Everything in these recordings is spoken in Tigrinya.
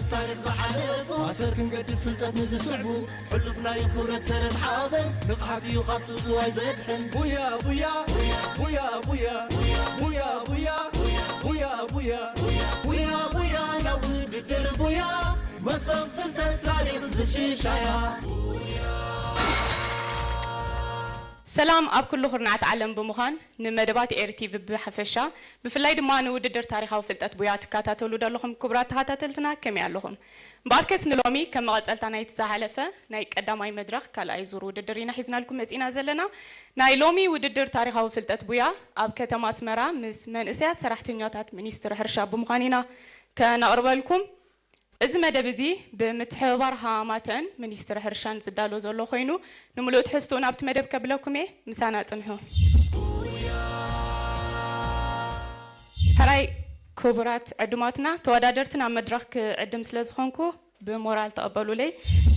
ታሪኽ ዝሓለፉ ኣሰር ክንገድፍ ፍልጠት ንዝስዕቡ ሕሉፍ ናይ ክብረት ሰረት ሓበን ንቕሓት እዩ ካብ ጽውጽዋይ ዘድሕን። ቡያ ቡያ ቡያ ቡያ ቡያ ቡያ ቡያ ቡያ ቡያ ቡያ ቡያ ናብ ውድድር ቡያ መሶብ ፍልጠት ታሪኽ ዝሽሻያ። ሰላም ኣብ ኩሉ ኩርናዓት ዓለም ብምዃን ንመደባት ኤር ቲ ቪ ብሓፈሻ ብፍላይ ድማ ንውድድር ታሪኻዊ ፍልጠት ቡያ ትከታተሉ ዘለኹም ክቡራት ተኸታተልትና ከመይ ኣለኹም? እምበኣርከስ ንሎሚ ከም መቐጸልታ ናይቲ ዝሓለፈ ናይ ቀዳማይ መድረኽ ካልኣይ ዙር ውድድር ኢና ሒዝናልኩም መጺእና ዘለና። ናይ ሎሚ ውድድር ታሪኻዊ ፍልጠት ቡያ ኣብ ከተማ ኣስመራ ምስ መንእሰያት ሰራሕተኛታት ሚኒስትሪ ሕርሻ ብምዃን ኢና ከነቕርበልኩም። እዚ መደብ እዚ ብምትሕብባር ሃማተን ሚኒስትሪ ሕርሻን ዝዳሎ ዘሎ ኮይኑ ንምሉእ ትሕዝትኡ ናብቲ መደብ ከብለኩም እየ። ምሳና ጽንሑ። ሕራይ ክቡራት ዕዱማትና ተወዳደርቲ ናብ መድረኽ ክዕድም ስለ ዝኾንኩ ብሞራል ተቐበሉለይ።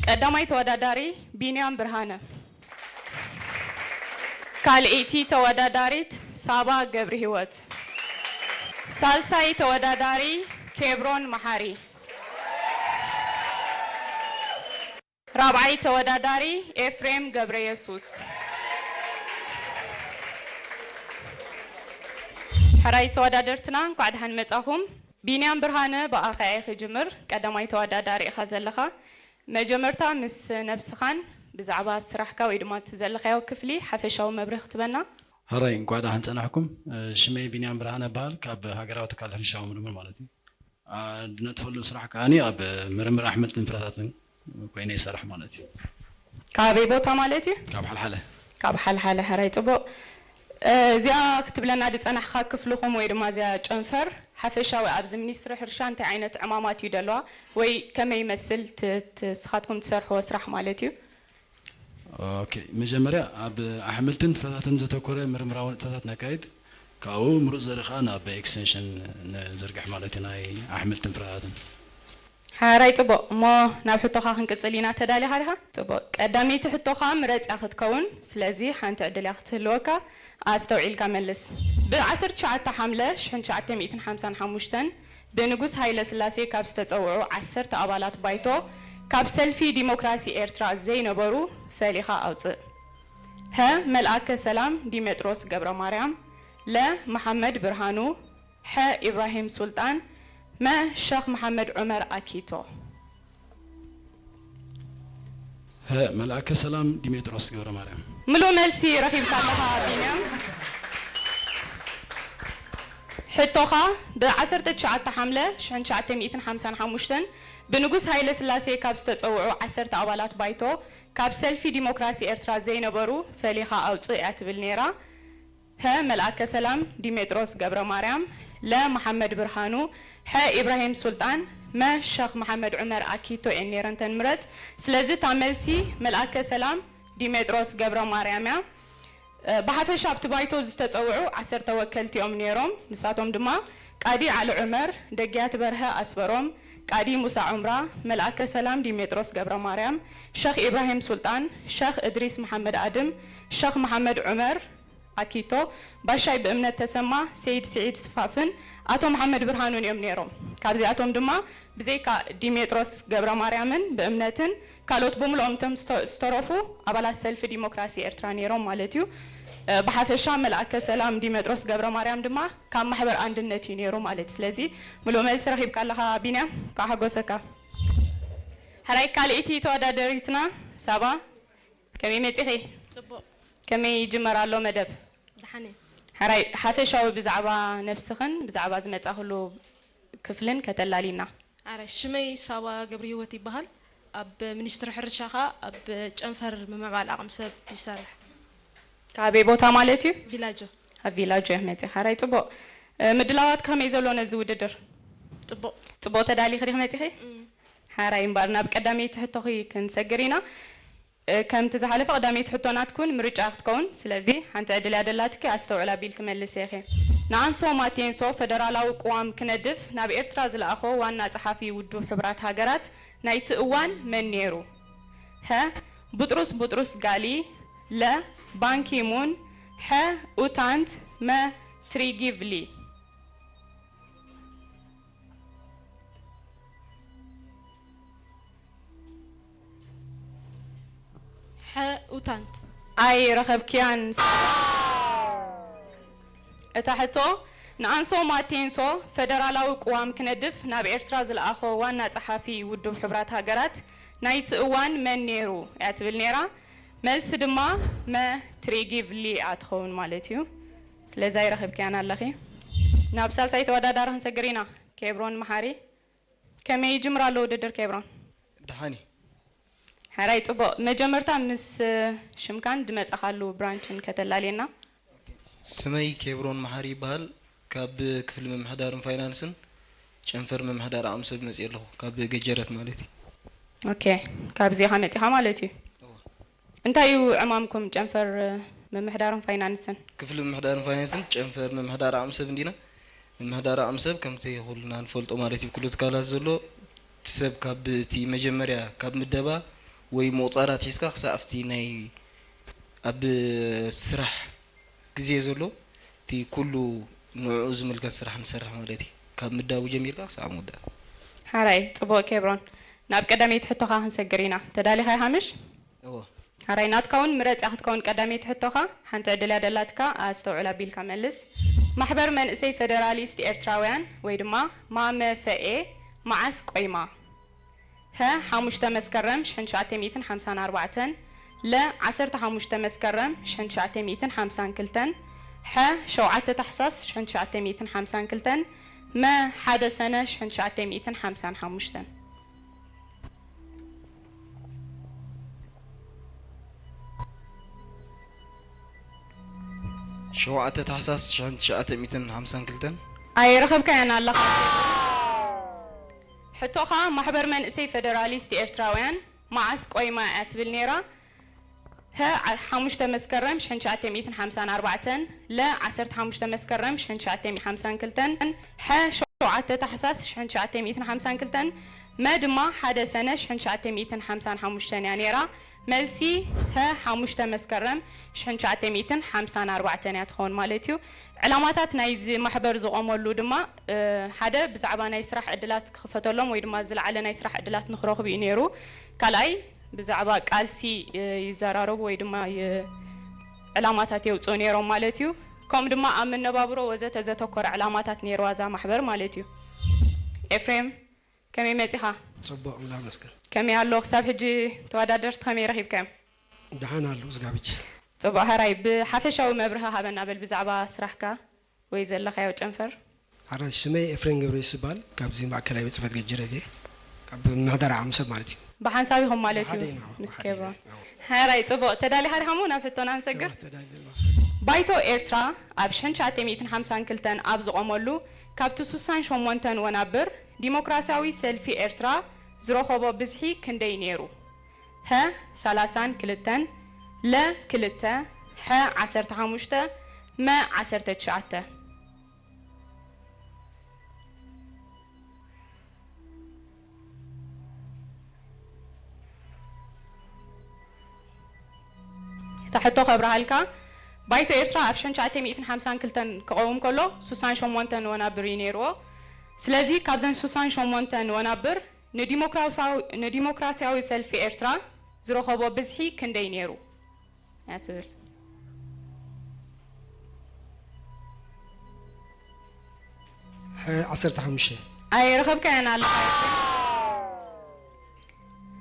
ቀዳማይ ተወዳዳሪ ቢንያም ብርሃነ፣ ካልኣይቲ ተወዳዳሪት ሳባ ገብረ ህይወት፣ ሳልሳይ ተወዳዳሪ ኬብሮን መሓሪ፣ ራብዓይ ተወዳዳሪ ኤፍሬም ገብረ የሱስ። ሕራይ ተወዳደርትና እንኳዕ ደሓን መጻኹም። ቢንያም ብርሃነ ብኣኻ እየ ክጅምር። ቀዳማይ ተወዳዳሪ ኢኻ ዘለኻ። መጀመርታ ምስ ነብስኻን ብዛዕባ ስራሕካ ወይ ድማ እቲ ዘለኻዮ ክፍሊ ሓፈሻዊ መብርሂ ክትበና። ሕራይ እንኳዕ ደሓን ጸናሕኩም። ሽመይ ቢንያም ብርሃነ እበሃል፣ ካብ ሃገራዊ ትካል ሕርሻዊ ምርምር ማለት እዩ። ድነጥፈሉ ስራሕ ከኣኒ ኣብ ምርምር ኣሕምልትን ፍረታትን ኮይነ ይሰርሕ ማለት እዩ። ካበይ ቦታ ማለት እዩ? ካብ ሓልሓለ። ካብ ሓልሓለ። ሕራይ ጽቡቕ። እዚኣ ክትብለና ዝጸናሕካ ክፍልኹም ወይ ድማ እዚኣ ጨንፈር ሓፈሻዊ ኣብዚ ሚኒስትሪ ሕርሻ እንታይ ዓይነት ዕማማት እዩ ዘለዋ ወይ ከመይ ይመስል ት- ት- ንስኻትኩም ትሰርሕዎ ስራሕ ማለት እዩ? ኦኬ፣ መጀመርያ ኣብ ኣሕምልትን ፍረታትን ዘተኮረ ምርምራዊ ንጥፈታት ነካይድ። ካብኡ ምሩፅ ዘርኢ ከዓ ናብ ኤክስቴንሽን ንዝርግሕ ማለት እዩ፣ ናይ ኣሕምልትን ፍረታትን። ሓራይ ጽቡቕ። እሞ ናብ ሕቶኻ ክንቅጽል ኢና። ተዳሊኻ ዲኻ? ጽቡቕ። ቀዳመይቲ ሕቶኻ ምረጽ እያ ክትከውን፣ ስለዚ ሓንቲ ዕድል እያ ክትህልወካ፣ ኣስተውዒልካ መልስ። ብ ዓሰርተ ትሽዓተ ሓምለ ሽሕን ትሽዓተ ሚእትን ሓምሳን ሓሙሽተን ብንጉስ ሃይለ ስላሴ ካብ ዝተጸውዑ ዓሰርተ ኣባላት ባይቶ ካብ ሰልፊ ዲሞክራሲ ኤርትራ ዘይነበሩ ፈሊኻ ኣውጽእ። ሀ፣ መልኣከ ሰላም ዲሜጥሮስ ገብረ ማርያም፣ ለ፣ መሓመድ ብርሃኑ፣ ሐ፣ ኢብራሂም ሱልጣን፣ መ፣ ሸኽ መሓመድ ዑመር ኣኪቶ። ሀ፣ መልኣከ ሰላም ዲሜጥሮስ ገብረ ማርያም። ምሉእ መልሲ ረኺብካ ኣለኻ ቢንያም። ሕቶኻ፣ ብ ዓሰርተ ትሽዓተ ሓምለ ሽሕን ትሽዓተ ሚእትን ሓምሳን ሓሙሽተን ብንጉስ ሃይለ ስላሴ ካብ ዝተጸውዑ ዓሰርተ ኣባላት ባይቶ ካብ ሰልፊ ዲሞክራሲ ኤርትራ ዘይነበሩ ፈሊኻ ኣውጽእ እያ ትብል ነይራ። ሀ፣ መልኣከ ሰላም ዲሜጥሮስ ገብረ ማርያም፣ ለ፣ መሓመድ ብርሃኑ፣ ሐ፣ ኢብራሂም ሱልጣን፣ መ፣ ሸኽ መሓመድ ዑመር ኣኪቶ እየን ነይረን እተን ምረጽ። ስለዚ እታ መልሲ መልኣከ ሰላም ዲሜጥሮስ ገብረ ማርያም እያ። እ፣ ብሓፈሻ ኣብቲ ባይቶ ዝተጸውዑ ዓሰርተ ወከልቲ እዮም ነይሮም። ንሳቶም ድማ ቃዲ ዓሊ ዑመር፣ ደግያት በርሀ ኣስበሮም፣ ቃዲ ሙሳ ዑምራ፣ መልኣከ ሰላም ዲሜጥሮስ ገብረ ማርያም፣ ሸኽ ኢብራሂም ሱልጣን፣ ሸኽ እድሪስ መሓመድ ኣድም፣ ሸኽ መሓመድ ዑመር ኣኪቶ፣ ባሻይ ብእምነት ተሰማ፣ ሰይድ ስዒድ ስፋፍን ኣቶ መሓመድ ብርሃኑን እዮም ነይሮም። ካብዚኣቶም ድማ ብዘይካ ዲሜጥሮስ ገብረ ማርያምን ብእምነትን ካልኦት ብምልኦም እቶም ዝተ- ዝተረፉ ኣባላት ሰልፊ ዲሞክራሲ ኤርትራ ነይሮም ማለት እዩ። እ፣ ብሓፈሻ መልኣከ ሰላም ዲሜጥሮስ ገብረ ማርያም ድማ ካብ ማሕበር ኣንድነት እዩ ነይሩ ማለት እዩ። ስለዚ ምሉእ መልሲ ረኺብካ ኣለኻ ቢንያም፣ እንኳዕ ሓጎሰካ። ሕራይ ካልኣይቲ ተወዳደሪትና ሳባ፣ ከመይ መጺኺ? ጽቡቕ። ከመይ ይጅመር ኣሎ መደብ? ደሓን እየ። ሕራይ ሓፈሻዊ ብዛዕባ ነብስኽን ብዛዕባ ዝመጻኽሉ ክፍልን ከተላሊና። ኣረ፣ ሽመይ ሳባ ገብረ ህይወት ይበሃል። ኣብ ሚኒስትሪ ሕርሻ ኸኣ ኣብ ጨንፈር ምምዕባል ዓቕሚ ሰብ ይሰርሕ። ካበይ ቦታ ማለት እዩ? ቪላጆ። ኣብ ቪላጆ እየ መጺኻ። ሕራይ ጽቡቕ። እ፣ ምድላዋት ከመይ ዘሎ ነዚ ውድድር? ጽቡቕ። ጽቡቕ ተዳሊኺ ዲኺ መጺኺ? እም። ሓራይ እምበኣር ናብ ቀዳመይቲ ሕቶኺ ክንሰግር ኢና። እ፣ ከምቲ ዝሓለፈ ቀዳመይቲ ሕቶ ናትኩን ምርጫ ክትከውን፣ ስለዚ ሓንቲ ዕድል እያ ደላትኪ፣ ኣስተውዕል ኣቢልኪ መልስኺ። ንኣንሶ ማቴንሶ ፈደራላዊ ቅዋም ክነድፍ ናብ ኤርትራ ዝለኣኾ ዋና ጸሓፊ ውድብ ሕቡራት ሃገራት ናይቲ እዋን መን ነይሩ? ሀ፣ ቡጥሩስ ቡጥሩስ ጋሊ፣ ለ፣ ባንኪሙን፣ ሐ፣ ኡታንት፣ መ፣ ትሪጊቭሊ። ሐ ኡታንት። ኣይረኸብክያን። እታ ሕቶ ንኣንሶ ማቴንሶ ፈደራላዊ ቅዋም ክነድፍ ናብ ኤርትራ ዝለኣኾ ዋና ጸሓፊ ውድብ ሕቡራት ሃገራት ናይቲ እዋን መን ነይሩ እያ ትብል ነይራ። መልሲ ድማ መ ትሪጊቭሊ እያ ትኸውን ማለት እዩ። ስለዚ ኣይረኸብክያን ኣለኺ። ናብ ሳልሳይ ተወዳዳሪ ክንሰግር ኢና። ኬብሮን መሓሪ። ከመይ ይጅምር ኣሎ ውድድር ኬብሮን? ደሓን እዩ። ሕራይ ጽቡቕ። መጀመርታ ምስ ሽምካን ድመጻኻሉ ብራንችን ከተላልየና። ስመይ ኬብሮን መሓሪ ይበሃል። ካብ ክፍሊ ምምሕዳርን ፋይናንስን ጨንፈር ምምሕዳር ዓቕሚ ሰብ መፅእ ኣለኹ፣ ካብ ገጀረት ማለት እዩ። ኦኬ፣ ካብዚ ኢኻ መጺኻ ማለት እዩ። እንታይ እዩ ዕማምኩም ጨንፈር ምምሕዳርን ፋይናንስን? ክፍሊ ምምሕዳርን ፋይናንስን ጨንፈር ምምሕዳር ዓቕሚ ሰብ እንዲና። ምምሕዳር ዓቕሚ ሰብ ከምቲ ኩልና ንፈልጦ ማለት እዩ፣ ኩሉ ትካላት ዘሎ እቲ ሰብ ካብ እቲ መጀመርያ ካብ ምደባ ወይ ምቑፃር ኣትሒዝካ ክሳብ ኣብቲ ናይ ኣብ ስራሕ ግዜ ዘሎ እቲ ኩሉ ንዕኡ ዝምልከት ስራሕ ንሰርሕ ማለት እዩ። ካብ ምዳቡ ጀሚርካ ክሳብ ምውዳእ። ሓራይ ጽቡቕ ኬብሮን፣ ናብ ቀዳመይቲ ሕቶኻ ክንሰግር ኢና። ተዳሊኻ ኢኻ ምሽ? እዎ። ሓራይ ናትካ እውን ምረጽ እያ ክትከውን ቀዳመይቲ ሕቶኻ። ሓንቲ ዕድል እያ ደላትካ፣ ኣስተውዕል ኣቢልካ መልስ። ማሕበር መንእሰይ ፈደራሊስት ኤርትራውያን ወይ ድማ ማመፈኤ መዓስ ቆይማ? ሀ ሓሙሽተ መስከረም ሽሕን ትሽዓተ ሚእትን ሓምሳን ኣርባዕተን፣ ለ ዓሰርተ ሓሙሽተ መስከረም ሽሕን ትሽዓተ ሚእትን ሓምሳን ክልተን፣ ሐ ሸውዓተ ታሕሳስ ሽሕን ትሽዓተ ሚእትን ሓምሳን ክልተን፣ መ ሓደ ሰነ ሽሕን ትሽዓተ ሚእትን ሓምሳን ሓሙሽተን። ሸውዓተ ታሕሳስ ሽሕን ትሽዓተ ሚእትን ሓምሳን ክልተን። ኣይረኸብካያን ኣለኻ። ሕቶኻ ማሕበር መንእሰይ ፈደራሊስት ኤርትራውያን መዓስ ቆይማ እያ ትብል ነይራ? ሀ ሓሙሽተ መስከረም ሽሕን ትሽዓተ ሚእትን ሓምሳን ኣርባዕተን፣ ለ ዓሰርተ ሓሙሽተ መስከረም ሽሕን ትሽዓተ ሚእትን ሓምሳን ክልተን፣ ሐ ሸውዓተ ታሕሳስ ሽሕን ትሽዓተ ሚእትን ሓምሳን ክልተን፣ መ ድማ ሓደ ሰነ ሽሕን ትሽዓተ ሚእትን ሓምሳን ሓሙሽተን እያ ነይራ። መልሲ ሀ ሓሙሽተ መስከረም ሽሕን ትሽዓተ ሚእትን ሓምሳን ኣርባዕተን እያ ትኸውን ማለት እዩ። ዕላማታት ናይዚ ማሕበር ዝቖመሉ ድማ፣ እ፣ ሓደ ብዛዕባ ናይ ስራሕ ዕድላት ክኽፈተሎም ወይ ድማ ዝለዓለ ናይ ስራሕ ዕድላት ንኽረኽቡ እዩ ነይሩ። ካልኣይ ብዛዕባ ቃልሲ፣ እ፣ ይዘራረቡ ወይ ድማ ይ-፣ ዕላማታት የውፅኡ ነይሮም ማለት እዩ። ከምኡ ድማ ኣብ መነባብሮ ወዘተ ዘተኮረ ዕላማታት ነይርዋ እዛ ማሕበር ማለት እዩ። ኤፍሬም፣ ከመይ መጺኻ? ጽቡቕ፣ ኣምላኽ ይመስገን። ከመይ ኣሎ? ክሳብ ሕጂ ተወዳደርቲ ከመይ ረኺብካዮም? ደሓን ኣሎ፣ እዝጋብጅስ። ጽቡቕ፣ ሕራይ ብሓፈሻዊ መብርሂ ሃበና በል ብዛዕባ ስራሕካ ወይ ዘለኻዮ ጨንፈር። ሕራይ፣ ስመይ ኤፍሬም ገብረየሱስ ይበሃል። ካብዚ ማእከላይ ቤት ጽሕፈት ገጀረት እየ። ካብ ምምሕዳር ዓቕሚ ሰብ ማለት እዩ። ብሓንሳብ ኢኹም ማለት እዩ ብሓደ ኢና፣ ምስ ብሓደ ኬብሮን። ኢና። ሕራይ፣ ጽቡቕ። ተዳሊኻ ዲኻ እሞ ናብ ሕቶና ንሰግር? ተዳሊ ዘለኹ። ባይቶ ኤርትራ ኣብ ሽሕን ትሽዓተ ሚእትን ሓምሳን ክልተን ኣብ ዝቖመሉ፣ ካብቲ ሱሳን ሸሞንተን ወናብር ዲሞክራስያዊ ሰልፊ ኤርትራ ዝረኸቦ ብዝሒ ክንደይ ነይሩ? ሀ ሰላሳን ክልተን፣ ለ ክልተ፣ ሐ ዓሰርተ ሓሙሽተ፣ መ ዓሰርተ ትሽዓተ። እታ ሕቶ ከብርሃልካ፣ ባይቶ ኤርትራ ኣብ ሽሕን ትሽዓተ ሚእትን ሓምሳን ክልተን ክቐውም ከሎ ሱሳን ሸሞንተን ወናብር እዩ ነይርዎ። ስለዚ ካብዘን ሱሳን ሸሞንተን ወናብር ንዲሞክራሲያዊ፣ ንዲሞክራሲያዊ ሰልፊ ኤርትራ ዝረኸቦ ብዝሒ ክንደይ ነይሩ እያ ትብል። ሐ ዓሰርተ ሓሙሽተ። ኣይረኸብካያን ኣለኻ።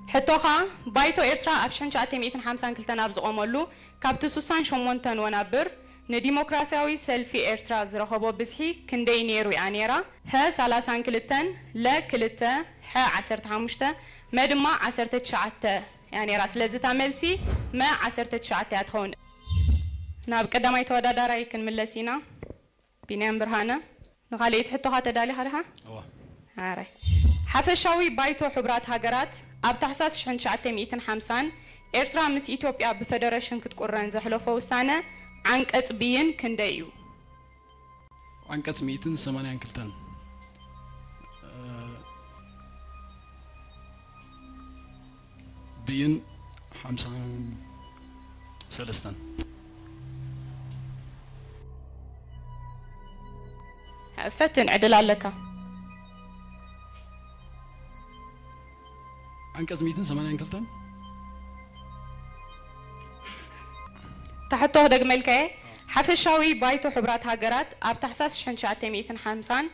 ሕቶኻ፣ ባይቶ ኤርትራ ኣብ ሽሕን ትሽዓተ ሚእትን ሓምሳን ክልተን ኣብ ዝቖመሉ፣ ካብቲ ሱሳን ሸሞንተን ወናብር ንዲሞክራሲያዊ ሰልፊ ኤርትራ ዝረኸቦ ብዝሒ ክንደይ ነይሩ እያ ነይራ? ሀ ሰላሳን ክልተን፣ ለ ክልተ፣ ሐ ዓሰርተ ሓሙሽተ፣ መ ድማ ዓሰርተ ትሽዓተ እያ ነይራ። ስለዚ እታ መልሲ መ ዓሰርተ ትሽዓተ እያ ትኸውን። ናብ ቀዳማይ ተወዳዳራይ ክንምለስ ኢና። ቢንያም ብርሃነ፣ ንኻልኣይቲ ሕቶኻ ተዳሊኻ ዲኻ? እወ። ኣራይ። ሓፈሻዊ ባይቶ ሕቡራት ሃገራት ኣብ ታሕሳስ ሽሕን ትሽዓተ ሚእትን ሓምሳን ኤርትራ ምስ ኢትዮጵያ ብፈደረሽን ክትቁረን ዘሕለፎ ውሳነ ዓንቀጽ ብይን ክንደይ እዩ? ዓንቀጽ ሚእትን ሰማንያን ክልተን። ብይን ሓምሳን ሰለስተን። ፈትን ዕድል ኣለካ። ዓንቀጽ ሚእትን ሰማንያን ክልተን። ታሕቶ ክደግመልካየ። ሓፈሻዊ ባይቶ ሕቡራት ሃገራት ኣብ ታሕሳስ ሽሕን ትሽዓተ ሚእትን ሓምሳን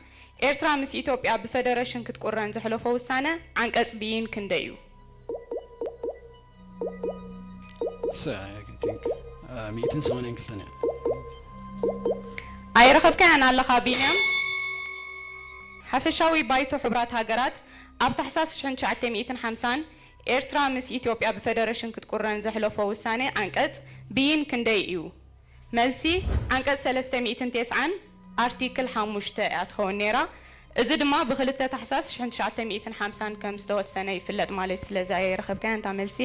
ኤርትራ ምስ ኢትዮጵያ ብፈደረሽን ክትቁረን ዘሕለፎ ውሳነ ዓንቀጽ ብይን ክንደይ እዩ? ስ- I think, uh, ሚእትን ሰማንያን ክልተን እያ። ኣይረኸብካያን ኣለኻ ቢንያም። ሓፈሻዊ ባይቶ ሕቡራት ሃገራት ኣብ ታሕሳስ ሽሕን ትሽዓተ ሚእትን ሓምሳን ኤርትራ ምስ ኢትዮጵያ ብፈደረሽን ክትቁረን ዘሕለፎ ውሳነ ዓንቀጽ ብይን ክንደይ እዩ? መልሲ፣ ዓንቀጽ ሰለስተ ሚእትን ተስዓን ኣርቲክል ሓሙሽተ እያ ትኸውን ነይራ። እዚ ድማ ብክልተ ታሕሳስ ሽሕን ትሽዓተ ሚእትን ሓምሳን ከም ዝተወሰነ ይፍለጥ ማለት እዩ። ስለዚ ኣይረኸብካያን እታ መልሲ።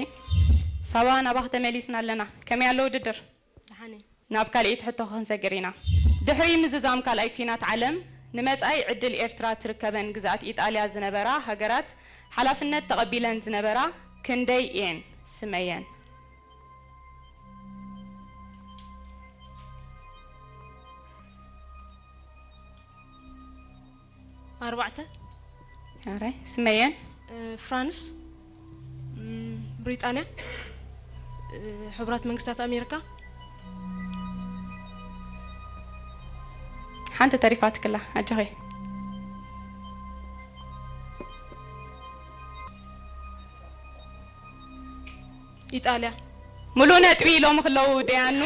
ሳባ፣ ናባኺ ተመሊስና ኣለና። ከመይ ኣሎ ውድድር? ደሓን እየ። ናብ ካልኣይቲ ሕቶ ክንሰግር ኢና። ድሕሪ ምዝዛም ካልኣይ ኲናት ዓለም ንመጻኢ ዕድል ኤርትራ ትርከበን ግዝኣት ኢጣልያ ዝነበራ ሃገራት ሓላፍነት ተቐቢለን ዝነበራ ክንደይ እየን? ስመየን። ኣርባዕተ። ኣራይ ስመየን። ፍራንስ፣ ብሪጣንያ፣ ሕቡራት መንግስታት ኣሜሪካ። ሓንቲ ተሪፋትክላ ኣጆኺ። ኢጣልያ። ሙሉእ ነጥቢ ኢሎም ክለዉ ደያኑ።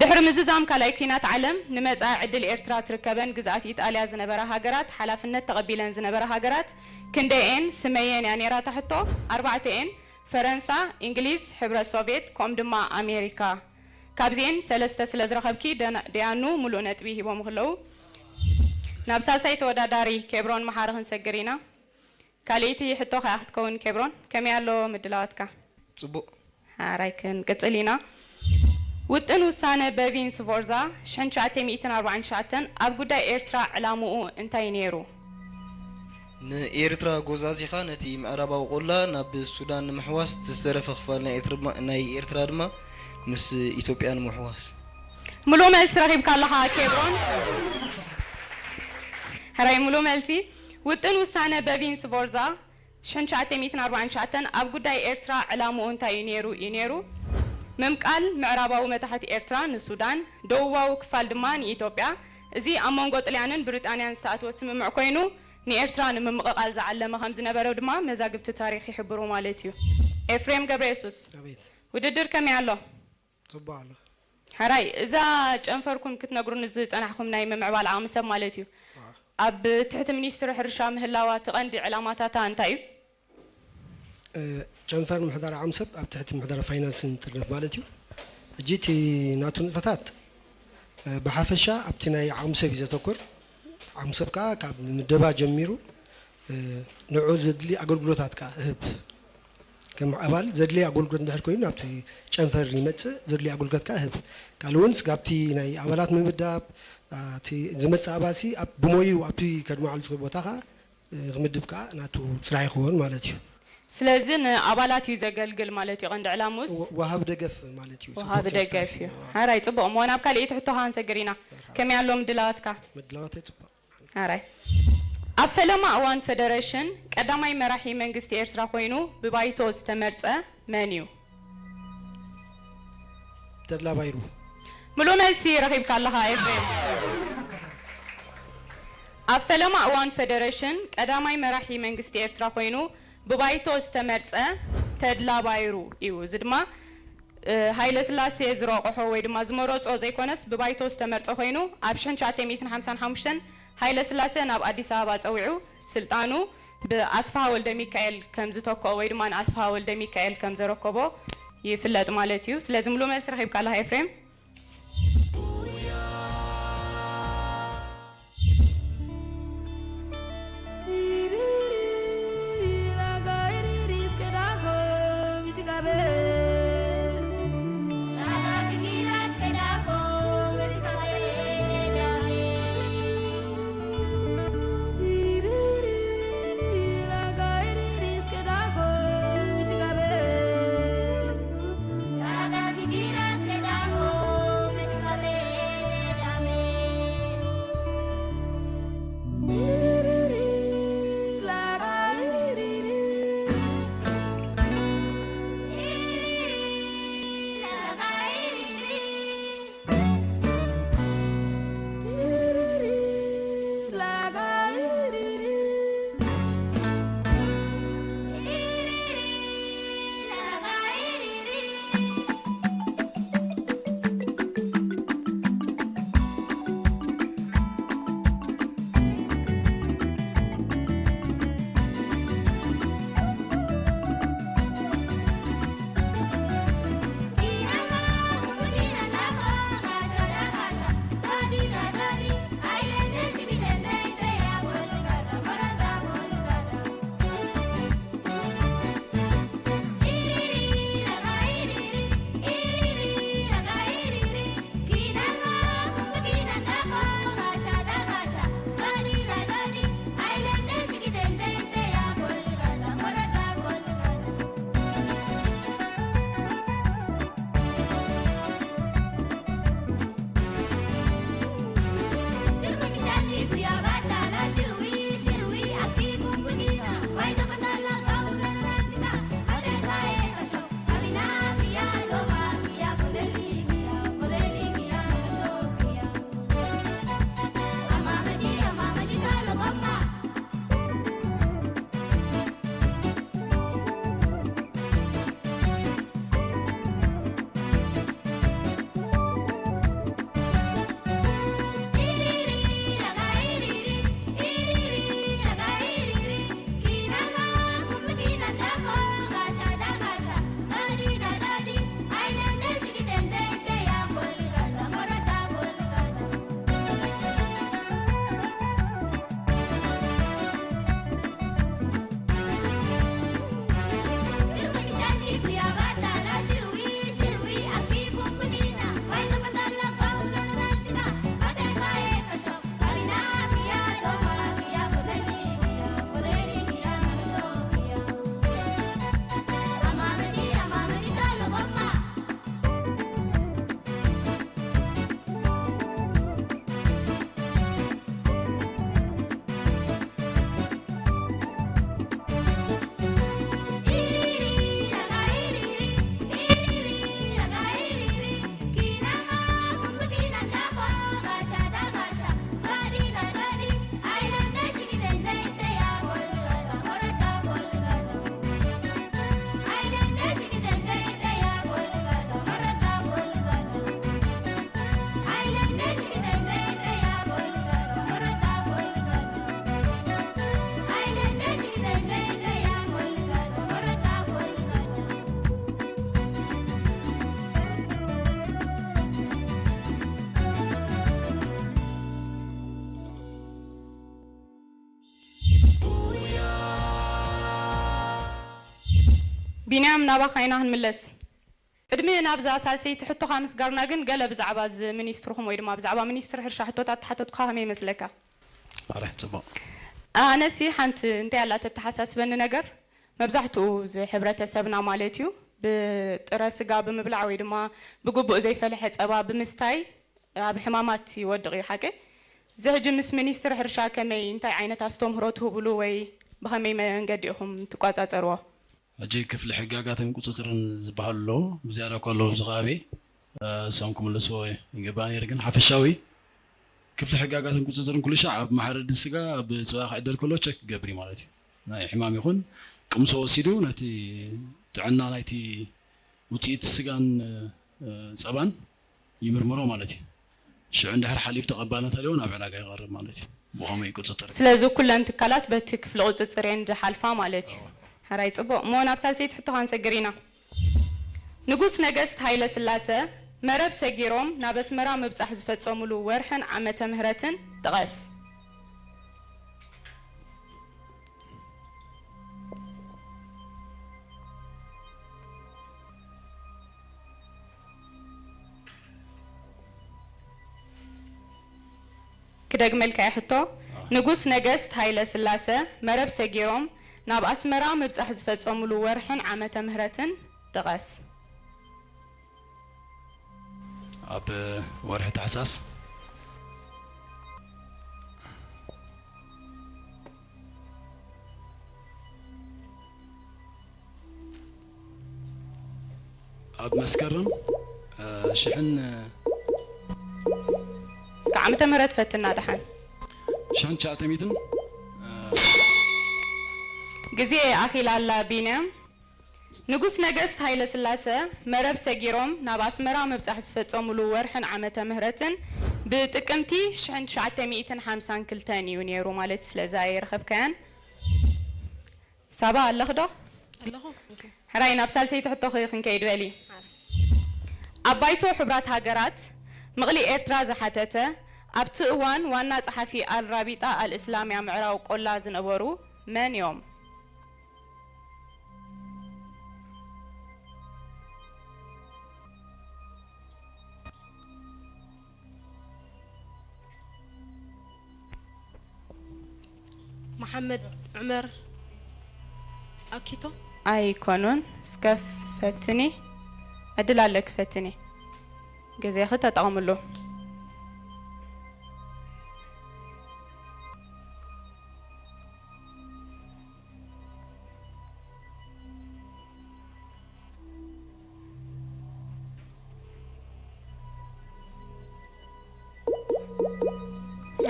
ድሕሪ ምዝዛም ካልኣይ ኲናት ዓለም ንመጻኢ ዕድል ኤርትራ ትርከበን ግዝኣት ኢጣልያ ዝነበራ ሃገራት ሓላፍነት ተቐቢለን ዝነበራ ሃገራት ክንደይኤን? ስመየን እያ ነይራ እታ ሕቶ። ኣርባዕተኤን፣ ፈረንሳ፣ እንግሊዝ፣ ሕብረት ሶቭየት ከምኡ ድማ ኣሜሪካ። ካብዚኤን ሰለስተ ስለ ዝረኸብኪ ደያኑ ሙሉእ ነጥቢ ሂቦም ክለዉ። ናብ ሳልሳይ ተወዳዳሪ ኬብሮን መሓሪ ክንሰግር ኢና። ካልኣይቲ ሕቶ ከኣ ክትከውን ኬብሮን፣ ከመይ ኣሎ ምድላዋትካ? ጽቡቕ። ሓራይ ክንቅጽል ኢና። ውጥን ውሳነ በቪን ስፎርዛ ሽሕን ትሽዓተ ሚእትን ኣርባዓን ትሽዓተን ኣብ ጉዳይ ኤርትራ ዕላምኡ እንታይ ነይሩ? ንኤርትራ ጎዛዚኻ ነቲ ምዕራባዊ ቆላ ናብ ሱዳን ንምሕዋስ፣ እቲ ዝተረፈ ክፋል ናይ ኤርትራ ድማ- ናይ ኤርትራ ድማ ምስ ኢትዮጵያ ንምሕዋስ። ሙሉእ መልሲ ረኺብካ ኣለኻ ኬብሮን። ሕራይ ሙሉእ መልሲ። ውጥን ውሳነ በቪን ስፎርዛ ሽሕን ትሽዓተ ሚእትን ኣርባዓን ትሽዓተን ኣብ ጉዳይ ኤርትራ ዕላምኡ እንታይ እዩ ነይሩ እዩ ነይሩ? ምምቃል ምዕራባዊ መታሕት ኤርትራ ንሱዳን፣ ደቡባዊ ክፋል ድማ ንኢትዮጵያ። እዚ ኣብ መንጎ ጥልያንን ብሪጣንያን ዝተኣተወ ስምምዕ ኮይኑ ንኤርትራ ንምምቕቓል ዝዓለመ ከም ዝነበረ ድማ መዛግብቲ ታሪኽ ይሕብሩ ማለት እዩ። ኤፍሬም ገብረየሱስ፣ ኣቤት። ውድድር ከመይ ኣሎ? ጽቡቕ ኣሎ። ሕራይ፣ እዛ ጨንፈርኩም ክትነግሩኒ ዝጸናሕኩም ናይ ምምዕባል ዓቕሚ ሰብ ማለት እዩ። ኣብ ትሕቲ ሚኒስትሪ ሕርሻ ምህላዋ እቲ ቀንዲ ዕላማታታ እንታይ እዩ? እ፣ ጨንፈር ምሕደራ ዓቕሚ ሰብ ኣብ ትሕቲ ምሕደራ ፋይናንስን ጥርነፍ ማለት እዩ። ሕጂ እቲ ናቱ ንጥፈታት፣ እ፣ ብሓፈሻ ኣብቲ ናይ ዓቕሚ ሰብ እዩ ዘተኩር። ዓቕሚ ሰብ ከኣ ካብ ምደባ ጀሚሩ፣ እ፣ ንዑ ዘድሊ ኣገልግሎታት ከኣ እህብ። ከም ኣባል ዘድሊ ኣገልግሎት እንድሕር ኮይኑ ናብቲ ጨንፈር ይመጽእ፣ ዘድሊ ኣገልግሎት ከኣ እህብ። ካልእ እውን ስጋብቲ ናይ ኣባላት ምምዳብ፣ ኣ፣ እቲ ዝመጽእ ኣባልሲ ኣብ ብሞይኡ ኣብቲ ከድመዓሉ ዝኽእል ቦታ ከኣ፣ እ፣ ክምድብ ከኣ ናቱ ስራሕ ይኸውን ማለት እዩ። ስለዚ ንኣባላት እዩ ዘገልግል ማለት እዩ ቀንዲ ዕላሙስ? ወ- ወሃቢ ደገፍ ማለት እዩ። ወሃቢ Supporter ደገፍ staff እዩ። እዩ። ሓራይ ጽቡቕ እሞ ናብ ካልኣይቲ ሕቶ ከኣ ንሰግር ኢና። ከመይ ኣሎ ምድላዋትካ? ምድላዋተይ ጽቡቕ። ሓራይ ኣብ ፈለማ እዋን ፈደረሽን ቀዳማይ መራሒ መንግስቲ ኤርትራ ኮይኑ ብባይቶ ዝተመርጸ መን እዩ? ተድላ ባይሩ። ምሉእ መልሲ ረኺብካ ኣለኻ ኤፍሬም። ኣብ ፈለማ እዋን ፈደረሽን ቀዳማይ መራሒ መንግስቲ ኤርትራ ኮይኑ ብባይቶ ዝተመርጸ ተድላ ባይሩ እዩ። እዚ ድማ እ፣ ሃይለ ስላሴ ዝረቆሖ ወይ ድማ ዝመረጾ ዘይኮነስ ብባይቶ ዝተመርጸ ኮይኑ ኣብ ሽሕን ትሽዓተ ሚእትን ሓምሳን ሓሙሽተን ሃይለ ስላሴ ናብ ኣዲስ ኣበባ ጸዊዑ ስልጣኑ ብኣስፍሃ ወልደ ሚካኤል ከም ዝተክኦ ወይ ድማ ንኣስፍሃ ወልደ ሚካኤል ከም ዘረከቦ ይፍለጥ ማለት እዩ። ስለዚ ምሉእ መልሲ ረኺብካ ኣለኻ ኤፍሬም። ቢንያም፣ ናባኻ ኢና ክንምለስ። ቅድሚ ናብዛ ሳልሰይቲ ሕቶኻ ምስጋርና ግን፣ ገለ ብዛዕባ እዚ ሚኒስትርኹም ወይ ድማ ብዛዕባ ሚኒስትሪ ሕርሻ ሕቶታት ተሓተትኩኻ፣ ከመይ ይመስለካ? ኣረ ጽቡቕ። ኣነሲ ሓንቲ እንታይ ኣላ ተተሓሳስበኒ ነገር፣ መብዛሕትኡ እዚ ሕብረተሰብና ማለት እዩ፣ ብጥረ ስጋ ብምብላዕ ወይ ድማ ብግቡእ ዘይፈለሐ ጸባ ብምስታይ ኣብ ሕማማት ይወድቕ እዩ፣ ሓቂ? እዚ ሕጂ ምስ ሚኒስትሪ ሕርሻ ከመይ፣ እንታይ ዓይነት ኣስተምህሮ ትህብሉ ወይ ብኸመይ መንገዲ ኢኹም ትቋጻጸርዎ? ሕጂ ክፍሊ ሕጋጋትን ቁጽጽርን ዝበሃሉ ኣለዉ፣ ብዝያዳ እኳ ኣለዉ ኣብዚ ከባቢ፣ እ፣ እሶም ክምልስዎ ይግባእ ነይሩ፣ ግን ሓፈሻዊ ክፍሊ ሕጋጋትን ቁጽጽርን ኩሉ ሻዕ ኣብ መሓረዲ ስጋ፣ ኣብ ጸባ ክዕደል ከሎ ቸክ ክገብር እዩ ማለት እዩ። ናይ ሕማም ይኹን ቅምሶ ወሲዱ ነቲ ጥዕና ናይቲ ውጽኢት ስጋን፣ እ፣ ጸባን ይምርምሮ ማለት እዩ። ሽዑ እንድሕር ሓሊፉ ተቐባልነት ኣለዎ ናብ ዕዳጋ ይቐርብ ማለት እዩ። ብኸመይ ይቁጽጽር? ስለዚ ኩለን ትካላት በቲ ክፍሊ ቁጽጽር እየን ዝሓልፋ ማለት እዩ። ሕራይ ጽቡቕ። እሞ ናብ ሳልሰይቲ ሕቶ ክንሰግር ኢና። ንጉስ ነገስት ሃይለ ስላሰ መረብ ሰጊሮም ናብ ኣስመራ ምብጻሕ ዝፈጸሙሉ ወርሕን ዓመተ ምህረትን ጥቐስ። ክደግመልካ እየ ሕቶ። ንጉስ ነገስት ሃይለ ስላሰ መረብ ሰጊሮም ናብ ኣስመራ ምብጻሕ ዝፈጸሙሉ ወርሕን ዓመተ ምህረትን ጥቐስ። ኣብ ወርሒ ታሕሳስ። ኣብ መስከረም፣ እ፣ ሽሕን፣ እ፣ እስከ ዓመተ ምህረት ፈትና ደሓን። ሽሕን ትሽዓተ ሚእትን፣ እ፣ ግዜ ኣኺላ ኣላ ቢንያም። ንጉስ ነገስት ሃይለ ስላሰ መረብ ሰጊሮም ናብ ኣስመራ ምብጻሕ ዝፈጸሙሉ ወርሕን ዓመተ ምህረትን ብጥቅምቲ ሽሕን ትሽዓተ ሚእትን ሓምሳን ክልተን እዩ ነይሩ ማለት እዩ። ስለዚ ኣይረኸብካያን። ሳባ ኣለኺ ዶ? ኣለኹ። ኦኬ። ሕራይ ናብ ሳልሰይቲ ሕቶኺ ክንከይድ በሊ። ኣብ ባይቶ ሕቡራት ሃገራት ምቕሊ ኤርትራ ዝሓተተ ኣብቲ እዋን ዋና ጸሓፊ ኣል ራቢጣ ኣል እስላምያ ምዕራብ ቆላ ዝነበሩ መን እዮም? መሓመድ ዑመር ኣኪቶ። ኣይኮኑን። እስከ ፈትኒ። ዕድል ኣለኪ፣ ፈትኒ። ግዜኺ ተጠቐምሉ።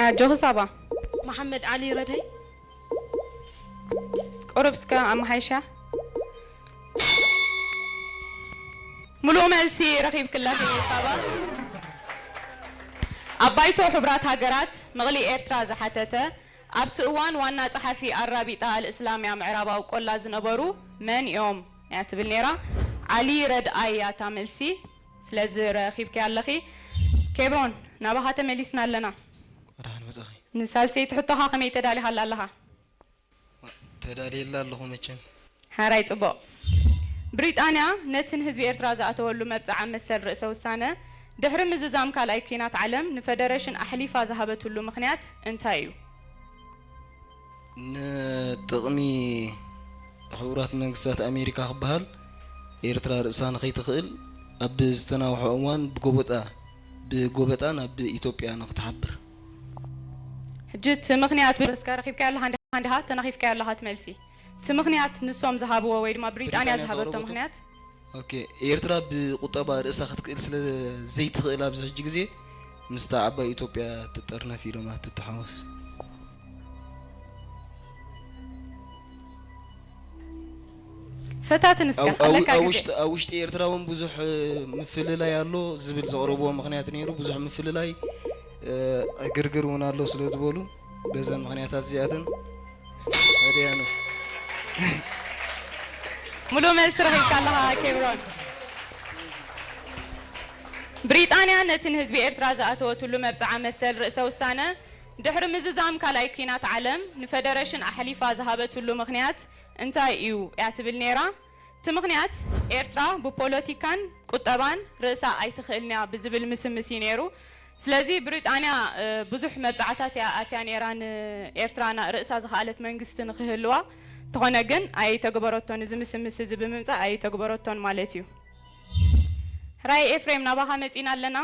ኣጆኺ ሳባ። መሓመድ ዓሊ ረድሀይ። ቁሩብ እስከ ኣመሓይሻ። ሙሉእ መልሲ ረኺብኪ ኣለኺ ሳባ። ኣብ ባይቶ ሕቡራት ሃገራት ምቕሊ ኤርትራ ዝሓተተ ኣብቲ እዋን ዋና ጸሓፊ ኣራቢጣ ኣልእስላምያ ምዕራባዊ ቆላ ዝነበሩ መን እዮም እያ ትብል ነይራ። ዓሊ ረድኣይ እያ እታ መልሲ። ስለዚ ረኺብኪ ኣለኺ። ኬብሮን፣ ናባኻ ተመሊስና ኣለና። ደሓን መጻኺ። ንሳልሰይቲ ሕቶኻ ከመይ ተዳሊኻላ ኣለኻ? ተዳልየላ ኣለኹ መቸም። ሓራይ ጽቡቕ። ብሪጣንያ ነቲ ንህዝቢ ኤርትራ ዝኣተወሉ መብጽዓ መሰል ርእሰ ውሳነ ድሕሪ ምዝዛም ካልኣይ ኲናት ዓለም ንፈደረሽን ኣሕሊፋ ዝሃበትሉ ምኽንያት እንታይ እዩ? ንጥቕሚ ሕቡራት መንግስታት ኣሜሪካ ክበሃል ኤርትራ ርእሳ ንኸይትኽእል ኣብ ዝተናውሐ እዋን ብጎበጣ ብጎበጣ ናብ ኢትዮጵያ ንኽትሓብር። ሕጂ እቲ ምኽንያት ብረስካ ረኺብካዮ ኣለኻ እንዲኻ እንዲኻ ተናኺፍካዮ ኣለኻ እቲ መልሲ። እቲ ምኽንያት ንሶም ዝሃብዎ ወይ ድማ ብሪጣንያ ዝሃበቶ ምኽንያት ኦኬ ኤርትራ ብቁጠባ ርእሳ ክትክእል ስለ ዘይትኽእል ኣብዚ ሕጂ ግዜ ምስታ ዓባይ ኢትዮጵያ ትጠርነፍ ኢሎም ኣትተሓወስ። ፈታትን እስከ ኣለካ ግዜ ኣብ ውሽጢ ኤርትራ እውን ብዙሕ ምፍልላይ ኣሎ ዝብል ዘቕረብዎ ምኽንያት ነይሩ። ብዙሕ ምፍልላይ ዕግርግር እውን ኣሎ ስለ ዝበሉ በዘን ምኽንያታት እዚኣተን ኣደያኑ ሙሉእ መልሲ ረኺብካ ኣለኻ ኬብሮን። ብሪጣንያ ነቲ ንህዝቢ ኤርትራ ዝኣተወትሉ መብጽዓ መሰል ርእሰ ውሳነ ድሕሪ ምዝዛም ካልኣይ ኲናት ዓለም ንፈደረሽን ኣሕሊፋ ዝሃበትሉ ምኽንያት እንታይ እዩ እያ ትብል ነይራ? እቲ ምኽንያት ኤርትራ ብፖለቲካን ቁጠባን ርእሳ ኣይትኽእልንያ ብዝብል ምስምስ እዩ ነይሩ። ስለዚ ብሪጣንያ ብዙሕ መብፃዕታት እያ ኣትያ ነይራ ንኤርትራ ርእሳ ዝኸኣለት መንግስቲ ንክህልዋ። እንተኾነ ግን ኣይተግበረቶን። እዚ ምስምስ እዚ ብምምፃእ ኣይተግበረቶን ማለት እዩ። ሕራይ ኤፍሬም፣ ናባኻ መፂና ኣለና።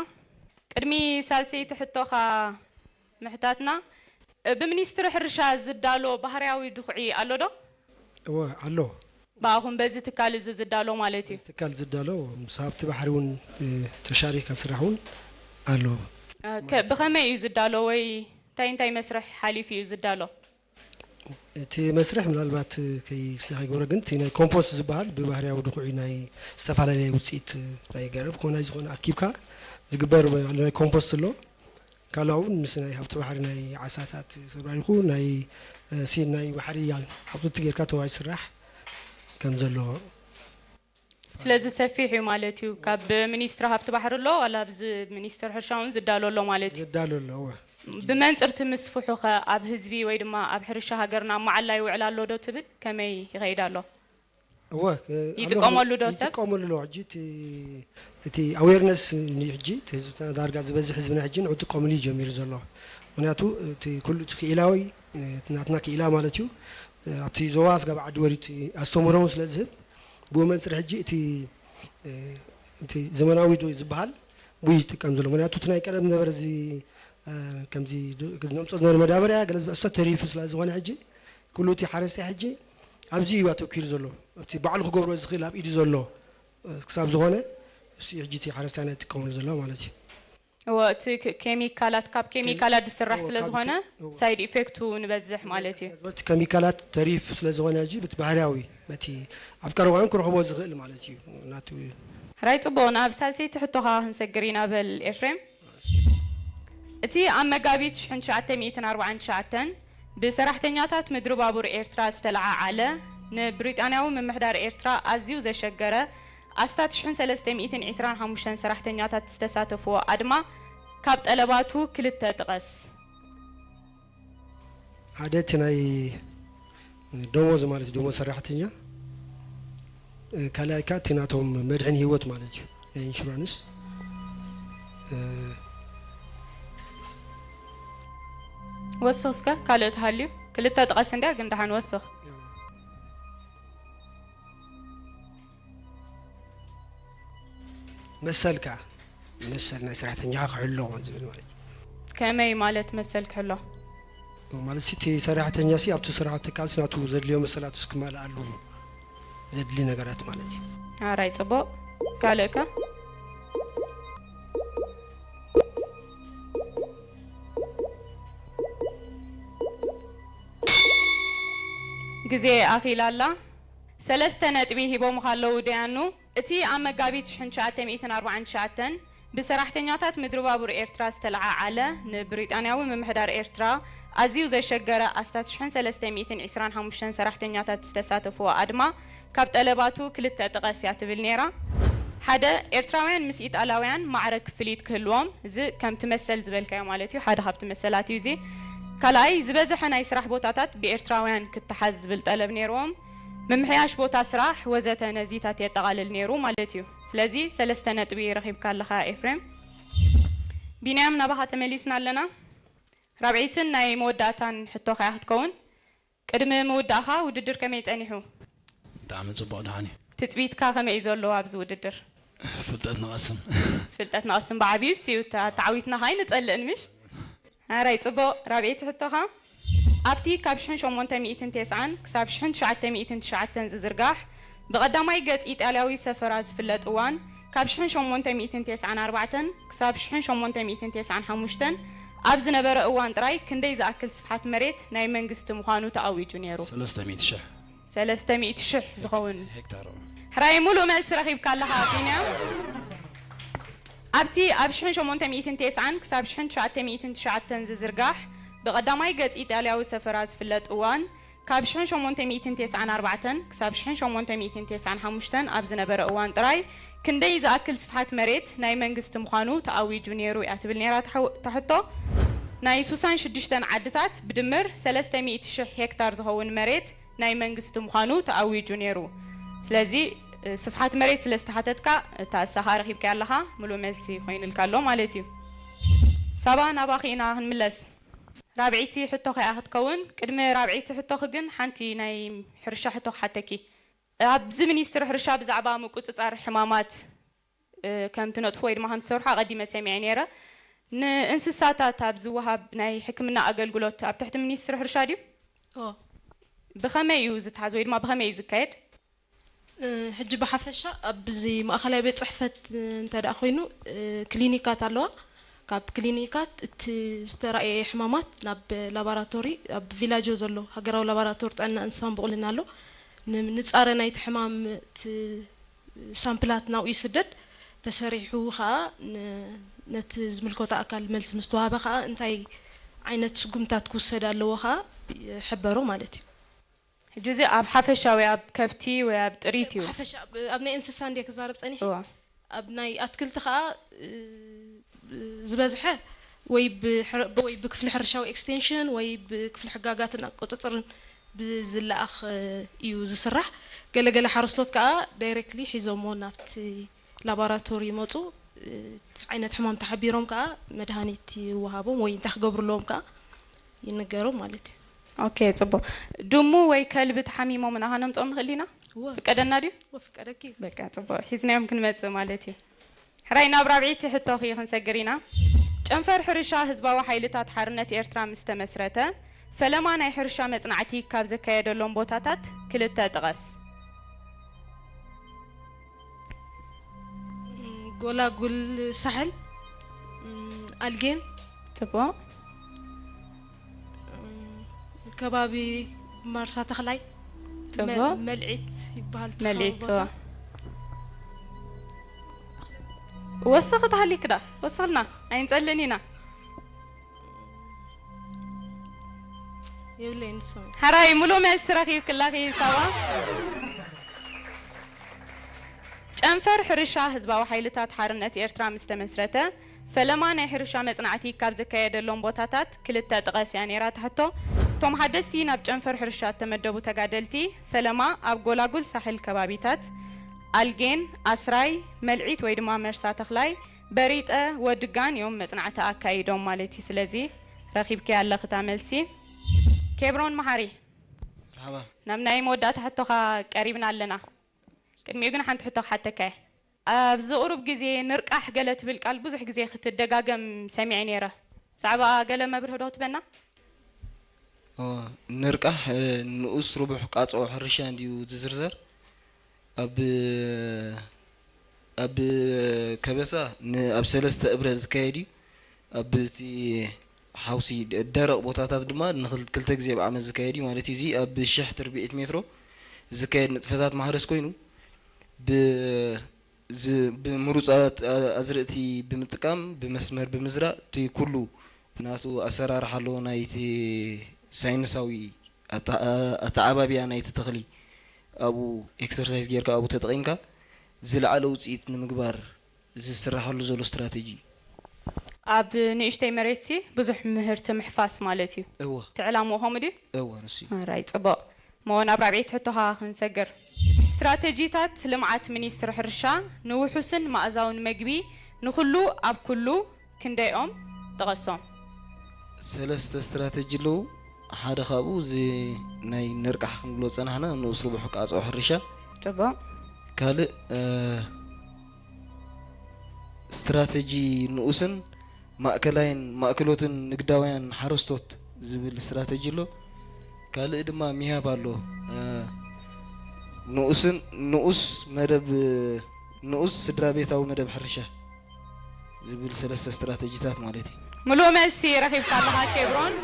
ቅድሚ ሳልሰይቲ ሕቶኻ ምሕታትና፣ ብሚኒስትሪ ሕርሻ ዝዳሎ ባህርያዊ ድኹዒ ኣሎ ዶ? እወ ኣሎ። ብኣኹም በዚ ትካል እዚ ዝዳሎ ማለት እዩ። ትካል ዝዳሎ ምስ ሃብቲ ባሕሪ እውን ተሻሪካ ስራሕ እውን ኣሎ። ብኸመይ እዩ ዝዳሎ ወይ እንታይ እንታይ መስርሕ ሓሊፉ እዩ ዝዳሎ? እቲ መስርሕ ምናልባት ከይስለ ከይገብረ ግን እቲ ናይ ኮምፖስት ዝበሃል ብባህርያዊ ድኩዒ ናይ ዝተፈላለየ ውፅኢት ናይ ገረብ ኮነ ዝኾነ ኣኪብካ ዝግበር ናይ ኮምፖስት ኣሎ። ካልእ እውን ምስ ናይ ሃብቲ ባሕሪ ናይ ዓሳታት ተባሪኹ ናይ ሲን ናይ ባሕሪ ሓፁቲ ጌርካ ተዋይ ስራሕ ከም ዘሎ ስለዚ ሰፊሕ እዩ ማለት እዩ። ካብ ሚኒስትሪ ሃብቲ ባሕሪ ኣሎ ዋላ ኣብዚ ሚኒስትሪ ሕርሻ እውን ዝዳሎ ኣሎ ማለት እዩ። ዝዳሎ ኣሎ እወ። ብመንፅር እቲ ምስፍሑ ኸ ኣብ ህዝቢ ወይ ድማ ኣብ ሕርሻ ሃገርና ኣብ መዓላ ይውዕል ኣሎ ዶ ትብል? ከመይ ይኸይድ ኣሎ? እወ ይጥቀመሉ ዶ ሰብ? ይጥቀመሉ ኣሎ። ሕጂ እቲ እቲ ኣዌርነስ ሕጂ እቲ ህዝብና ዳርጋ ዝበዝሕ ህዝብና ሕጂ ንዕኡ ክጥቀመሉ እዩ ጀሚሩ ዘሎ። ምክንያቱ እቲ ኩሉ እቲ ክኢላዊ ናትና ክኢላ ማለት እዩ ኣብቲ ዞባ ስጋብ ዓዲ ወሪድ ኣስተምህሮ እውን ስለ ዝህብ ብኡ መንፅር ሕጂ እቲ እቲ ዘመናዊ ዶ ዝበሃል ብኡ እዩ ዝጥቀም ዘሎ። ምክንያቱ እቲ ናይ ቀደም ዝነበረ እዚ ከምዚ ነምፆ ዝነበረ መዳበርያ ገለ ዝበእሶ ተሪፉ ስለ ዝኾነ ሕጂ ኩሉ እቲ ሓረስታይ ሕጂ ኣብዚ እዩ ኣተኪሩ ዘሎ። እቲ ባዕሉ ክገብሮ ዝኽእል ኣብ ኢዱ ዘሎ ክሳብ ዝኾነ እሱ እዩ ሕጂ እቲ ሓረስታይና ይጥቀመሉ ዘሎ ማለት እዩ። እወ እቲ ኬሚካላት ካብ ኬሚካላት ዝስራሕ ስለ ዝኾነ ሳይድ ኢፌክቱ ንበዝሕ ማለት እዩ። እቲ ኬሚካላት ተሪፍ ስለ ዝኾነ ሕጂ ብቲ ባህርያዊ በቲ ኣብ ቀረባ እውን ክረኽቦ ዝኽእል ማለት እዩ ናቱ እዩ። ሕራይ ጽቡቕ ናብ ሳልሰይቲ ሕቶኻ ክንሰግር ኢና በል ኤፍሬም። እቲ ኣብ መጋቢት ሽሕን ትሽዓተ ሚእትን ኣርባዓን ትሽዓተን ብሰራሕተኛታት ምድሪ ባቡር ኤርትራ ዝተለዓዓለ ንብሪጣንያዊ ምምሕዳር ኤርትራ ኣዝዩ ዘሸገረ ኣስታት ሽሕን ሰለስተ ሚእትን ዕስራን ሓሙሽተን ሰራሕተኛታት ዝተሳተፍዎ ኣድማ ካብ ጠለባቱ ክልተ ጥቀስ። ሓደ እቲ ናይ ደሞዝ ማለት ደሞዝ ሰራሕተኛ ካልኣይ ከዓ እቲ ናቶም መድሕን ህይወት ማለት እዩ ናይ ኢንሹራንስ ወስኽ እስከ ካልእ ተሃልዩ ክልተ ጥቀስ እንድያ ግን ደሓን ወስኽ መሰል ከዓ መሰል ናይ ሰራሕተኛ ክሕሎ ዝብል ማለት እዩ። ከመይ ማለት መሰል ክሕሎ? ማለት እቲ ሰራሕተኛ ሲ ኣብቲ ስራሕ ትካል ናቱ ዘድልዮ መሰላቱ እስክማልኣሉ ዘድሊ ነገራት ማለት እዩ። ኣራይ ፅቡቅ ካልእ ከ? ግዜ ኣኺላ ኣላ። ሰለስተ ነጥቢ ሂቦምኻ ኣለዉ ደያኑ። እቲ ኣብ መጋቢት ሽሕን ትሽዓተ ሚእትን ኣርባዓን ትሽዓተን ብሰራሕተኛታት ምድሪ ባቡር ኤርትራ ዝተለዓዓለ ንብሪጣንያዊ ምምሕዳር ኤርትራ ኣዝዩ ዘሸገረ ኣስታት ሽሕን ሰለስተ ሚእትን ዕስራን ሓሙሽተን ሰራሕተኛታት ዝተሳተፍዎ ኣድማ ካብ ጠለባቱ ክልተ ጥቀስ እያ ትብል ነይራ። ሓደ ኤርትራውያን ምስ ኢጣላውያን ማዕረ ክፍሊት ክህልዎም፣ እዚ ከምቲ መሰል ዝበልካዮ ማለት እዩ፣ ሓደ ካብቲ መሰላት እዩ እዚ። ካልኣይ ዝበዘሐ ናይ ስራሕ ቦታታት ብኤርትራውያን ክተሓዝ ዝብል ጠለብ ነይርዎም። ምምሕያሽ ቦታ ስራሕ ወዘተ ነዚታት የጠቓልል ነይሩ ማለት እዩ። ስለዚ ሰለስተ ነጥቢ ረኺብካ ኣለኻ ኤፍሬም። ቢንያም ናባኻ ተመሊስና ኣለና። ራብዒትን ናይ መወዳእታን ሕቶኻ እያ ክትከውን። ቅድሚ ምውዳእኻ ውድድር ከመይ ጸኒሑ? ብጣዕሚ ጽቡቕ ደሓን እዩ። ትጽቢትካ ከመይ እዩ ዘሎ ኣብዚ ውድድር? ፍልጠት ንቐስም። ፍልጠት ንቐስም ብዓብዩ እዩ። ተዓዊትና ኸኣ ኣይንጸልእን ምሽ? ኣራይ ጽቡቕ ራብዐይቲ ሕቶኻ ኣብቲ ካብ ሽሕን ሸሞንተ ሚእትን ተስዓን ክሳብ ሽሕን ትሽዓተ ሚእትን ትሽዓተን ዝዝርጋሕ ብቐዳማይ ገጽ ኢጣልያዊ ሰፈራ ዝፍለጥ እዋን ካብ ሽሕን ሸሞንተ ሚእትን ተስዓን ኣርባዕተን ክሳብ ሽሕን ሸሞንተ ሚእትን ተስዓን ሓሙሽተን ኣብ ዝነበረ እዋን ጥራይ ክንደይ ዝኣክል ስፍሓት መሬት ናይ መንግስቲ ምዃኑ ተኣዊጁ ነይሩ? ሰለስተ ሚእቲ ሽሕ። ሰለስተ ሚእቲ ሽሕ ዝኸውን ሄክታር ሕራይ ሙሉእ መልሲ ረኺብካ ኣለኻ ቢንያም። ኣብቲ ኣብ ሽሕን ሸሞንተ ሚእትን ተስዓን ክሳብ ሽሕን ትሽዓተ ሚእትን ትሽዓተን ዝዝርጋሕ ብቐዳማይ ገጽ ኢጣልያዊ ሰፈራ ዝፍለጥ እዋን ካብ ሽሕን ሸሞንተ ሚእትን ተስዓን ኣርባዕተን ክሳብ ሽሕን ሸሞንተ ሚእትን ተስዓን ሓሙሽተን ኣብ ዝነበረ እዋን ጥራይ ክንደይ ዝኣክል ስፍሓት መሬት ናይ መንግስቲ ምዃኑ ተኣዊጁ ነይሩ እያ ትብል ነይራ እታ ሕቶ። ናይ ሱሳን ሽዱሽተን ዓድታት ብድምር ሰለስተ ሚእቲ ሽሕ ሄክታር ዝኸውን መሬት ናይ መንግስቲ ምዃኑ ተኣዊጁ ነይሩ። ስለዚ ስፍሓት መሬት ስለ ዝተሓተትካ፣ እታ እሳኻ ረኺብካያ ኣለኻ፣ ምሉእ መልሲ ኮይኑልካ ኣሎ ማለት እዩ። ሳባ፣ ናባኺ ኢና ክንምለስ። ራብዐይቲ ሕቶ ከኣ ክትከውን፣ ቅድሚ ራብዐይቲ ሕቶኺ ግን ሓንቲ ናይ ሕርሻ ሕቶ ክሓተኪ። ኣብዚ ሚኒስትሪ ሕርሻ ብዛዕባ ምቁጽጻር ሕማማት፣ እ፣ ከም ትነጥፉ ወይ ድማ ከም ትሰርሑ ኣቐዲመ ሰሚዐ ነይረ። ንእንስሳታት ኣብ ዝወሃብ ናይ ሕክምና ኣገልግሎት ኣብ ትሕቲ ሚኒስትሪ ሕርሻ ድዩ? ኦ። ብኸመይ እዩ ዝተሓዝ ወይ ድማ ብኸመይ እዩ ዝካየድ? እ፣ ሕጂ ብሓፈሻ ኣብዚ ማእኸላይ ቤት ጽሕፈት፣ እ፣ እንተ ደኣ ኮይኑ፣ እ፣ ክሊኒካት ኣለዋ። ካብ ክሊኒካት እቲ ዝተራእየ ሕማማት ናብ ላቦራቶሪ፣ ኣብ ቪላጆ ዘሎ ሃገራዊ ላቦራቶሪ ጥዕና እንስሳን ብቑልን ኣሎ። ን-፣ ንጻረ ናይቲ ሕማም እቲ ሳምፕላት ናብኡ ይስደድ። ተሰሪሑ ኸኣ ን-፣ ነቲ ዝምልከቶ ኣካል መልሲ ምስ ተዋህበ ኸኣ እንታይ ዓይነት ስጉምታት ክውሰድ ኣለዎ ኸኣ ይሕበሮ ማለት እዩ። ሕጂ እዚ ኣብ ሓፈሻ ወይ ኣብ ከብቲ ወይ ኣብ ጥሪት እዩ? ሓፈሻ፣ ብ-፣ ኣብ ናይ እንስሳ እንድየ ክዛረብ ጸኒሐ። እዋ። ኣብ ናይ ኣትክልቲ ኸኣ፣ እ፣ ዝበዝሐ ወይ ብሕር-፣ ወይ ብክፍሊ ሕርሻዊ ኤክስቴንሽን ወይ ብክፍሊ ሕጋጋትን ቁጽጽርን ብዝለኣኽ፣ እ፣ እዩ ዝስራሕ። ገለገለ ሓረስቶት ከኣ ዳይሬክትሊ ሒዞሞ ናብቲ ላቦራቶሪ ይመጹ። እ፣ ዓይነት ሕማም ተሓቢሮም ከኣ መድሃኒት ይወሃቦም ወይ እንታይ ክገብሩ ኣለዎም ከኣ ይንገሮም ማለት እዩ። ኦኬ፣ ጽቡቕ። ድሙ ወይ ከልቢ ተሓሚሞም ንኣኻ ነምጽኦም ንኽእል ዲና? እወ። ፍቀደና ድዩ? እወ፣ ፍቀደኪ። በቃ፣ ጽቡቕ። ሒዝናዮም ክንመጽእ ማለት እዩ። ሕራይ ናብ ራብዐይቲ ሕቶኺ ክንሰግር ኢና። ጨንፈር ሕርሻ ህዝባዊ ሓይልታት ሓርነት ኤርትራ ምስ ተመስረተ፣ ፈለማ ናይ ሕርሻ መጽናዕቲ ካብ ዘካየደሎም ቦታታት ክልተ ጥቐስ። ጎላጉል ሳሕል፣ ኣልጌን። ጽቡቕ። ከባቢ ማርሳ ተኽላይ። ጽቡቕ። መ-፣ መልዒት ይበሃል እቲ መልዒት፣ ከባቢ ቦታ። እዋ። ወስኺ ተሃሊክ ዳ? ወስኽልና። ኣይንጸልእን ኢና። የብለይን ንሶም። ሕራይ፣ ምሉእ መልሲ ረኺብክላኺ ሳባ። ጨንፈር ሕርሻ ህዝባዊ ሓይልታት ሓርነት ኤርትራ ምስ ተመስረተ፣ ፈለማ ናይ ሕርሻ መጽናዕቲ ካብ ዘካየደሎም ቦታታት ክልተ ጥቐስ እያ ነይራ እታ ሕቶ። እቶም ሓደስቲ ናብ ጨንፈር ሕርሻ እተመደቡ ተጋደልቲ፣ ፈለማ ኣብ ጎላጉል ሳሕል ከባቢታት፣ ኣልጌን፣ ኣስራይ፣ መልዒት ወይ ድማ መርሳ ተኽላይ፣ በሪጠ፣ ወድጋን እዮም መጽናዕቲ ኣካይዶም ማለት እዩ። ስለዚ ረኺብክያ ኣለኺ እታ መልሲ። ኬብሮን መሓሪ፣ መርሓባ። ናብ ናይ መወዳእታ ሕቶኻ ቀሪብና ኣለና። ቅድሚኡ ግን ሓንቲ ሕቶ ክሓተካ እየ። ኣብዚ ቁሩብ ግዜ ንርቃሕ ገለ ትብል ቃል ብዙሕ ግዜ ክትደጋገም ሰሚዐ ነይረ። ብዛዕባ ገለ መብርሂ ዶ ክትበና? ኦ፣ ንርቃሕ፣ እ፣ ንኡስ ርቡሕ ቃጽዖ ሕርሻ እንድዩ ዝዝርዘር። ኣብ፣ ኣብ ከበሳ ን-፣ ኣብ ሰለስተ እብረ ዝካየድ እዩ። ኣብ እቲ ሓውሲ ደ-፣ ደረቕ ቦታታት ድማ ንኽል-፣ ክልተ ግዜ ብዓመት ዝካየድ እዩ ማለት እዩ። እዚ ኣብ ሽሕ ትርብዒት ሜትሮ ዝካየድ ንጥፈታት ማሕረስ ኮይኑ፣ ብ-፣ ዝ-፣ ብምሩጻት ኣ-፣ ኣዝርእቲ ብምጥቃም፣ ብመስመር ብምዝራእ፣ እቲ ኩሉ ናቱ ኣሰራርሓ ኣለዎ። ናይቲ ሳይንሳዊ ኣተ-፣ ኣተዓባብያ ናይቲ ተኽሊ ኣብኡ ኤክሰርሳይዝ ጌርካ ኣብኡ ተጠቒምካ ዝለዓለ ውጽኢት ንምግባር ዝስራሓሉ ዘሎ ስትራተጂ እዩ። ኣብ ንእሽተይ መሬትሲ ብዙሕ ምህርቲ ምሕፋስ ማለት እዩ። እወ። እቲ ዕላምኡ ከምኡ ድዩ? እወ፣ ንሱ እዩ። ኣራይ፣ ጽቡቕ። እሞ ናብ ራብዐይቲ ሕቶኻ ክንሰግር። ስትራተጂታት ልምዓት ሚኒስትሪ ሕርሻ ንውሑስን መኣዛውን መግቢ ንኹሉ ኣብ ኩሉ ክንደይኦም ጥቐሶም። ሰለስተ ስትራተጂ ኣለዉ። ሓደ ካብኡ እዚ ናይ ንርቃሕ ክንብሎ ዝጸናሕና ንኡስ ርቡሕ ቃጽኦ ሕርሻ። ጽቡቕ። ካልእ፣ እ፣ ስትራተጂ ንኡስን ማእከላይን ማእከሎትን ንግዳውያን ሓረስቶት ዝብል ስትራተጂ ኣሎ። ካልእ ድማ ሚሃብ ኣሎ። እ፣ ንኡስን፣ ንኡስ መደብ፣ ንኡስ ስድራ ቤታዊ መደብ ሕርሻ ዝብል ሰለስተ ስትራተጂታት ማለት እዩ። ምሉእ መልሲ ረኺብካ ኣለኻ ኬብሮን።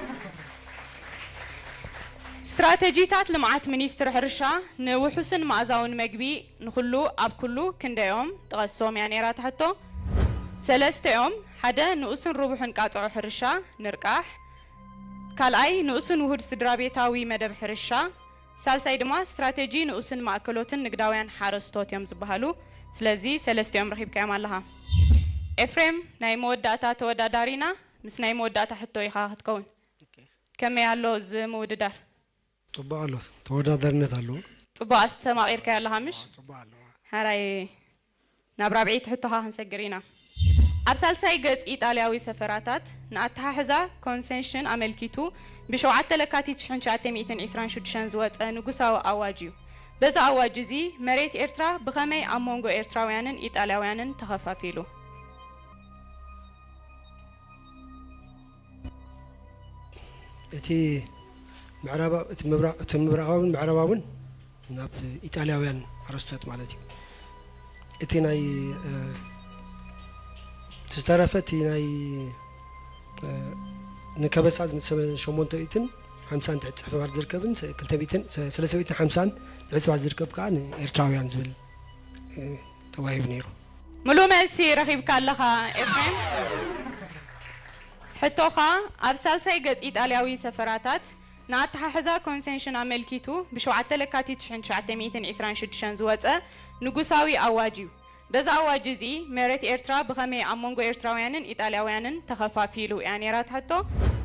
ስትራተጂታት ልምዓት ሚኒስትሪ ሕርሻ ንውሑስን መኣዛውን መግቢ ንኹሉ ኣብ ኩሉ ክንደዮም ጥቐሶም እያ ነይራ እታ ሕቶ። ሰለስተ እዮም። ሓደ፣ ንኡስን ርቡሕን ቃጽዖ ሕርሻ፣ ንርቃሕ። ካልኣይ፣ ንኡስን ውሁድ ስድራ ቤታዊ መደብ ሕርሻ። ሳልሳይ ድማ ስትራተጂ ንኡስን ማእከሎትን ንግዳውያን ሓረስቶት እዮም ዝበሃሉ። ስለዚ ሰለስቲኦም ረኺብካዮም ኣለኻ። ኤፍሬም፣ ናይ መወዳእታ ተወዳዳሪና፣ ምስ ናይ መወዳእታ ሕቶ ኢኻ ክትከውን። ኦኬ። ከመይ ኣሎ እዚ ምውድዳር? ጽቡቕ ኣሎ፣ ተወዳዳርነት ኣለዎ። ጽቡቕ ኣስተማቒርካዮ ኣለኻ፣ ምሽ? ኣዎ፣ ጽቡቕ ኣለዎ። ሕራይ ናብ ራብዒት ሕቶኻ ክንሰግር ኢና። ኣብ ሳልሳይ ገጽ ኢጣልያዊ ሰፈራታት ንኣተሓሕዛ ኮንሰንሽን ኣመልኪቱ ብሸውዓተ ለካቲት ሽሕን ትሽዓተ ሚእትን ዕስራን ሽዱሽተን ዝወጸ ንጉሳዊ ኣዋጅ እዩ። በዚ ኣዋጅ እዚ መሬት ኤርትራ ብኸመይ ኣብ መንጎ ኤርትራውያንን ኢጣልያውያንን ተኸፋፊሉ? እቲ ምዕራባ እቲ ምብራቕ እቲ ምብራቓውን ምዕራባውን ናብ ኢጣልያውያን ሓረስቶት ማለት እዩ። እቲ ናይ ዝተረፈ እቲ ናይ ንከበሳ ዝምሰመ ሸሞንተ ሚእትን ሓምሳን ትሕቲ ጽፍሕባር ዝርከብን ክልተ ሚእትን ሰለስተ ሚእትን ሓምሳን ትሕቲ ጽፍሕባር ዝርከብ ከዓ ንኤርትራውያን ዝብል ተዋሂቡ ነይሩ። ምሉእ መልሲ ረኺብካ ኣለኻ ኤፍሬም። ሕቶኻ ኣብ ሳልሳይ ገጽ ኢጣልያዊ ሰፈራታት ንኣተሓሕዛ ኮንሰንሽን ኣመልኪቱ ብሸውዓተ ለካቲት ሽሕን ትሽዓተ ሚእትን ዕስራን ሽዱሽተን ዝወጸ ንጉሳዊ ኣዋጅ እዩ። በዚ ኣዋጅ እዚ መሬት ኤርትራ ብኸመይ ኣብ መንጎ ኤርትራውያንን ኢጣልያውያንን ተኸፋፊሉ እያ ነይራ እታ ሕቶ።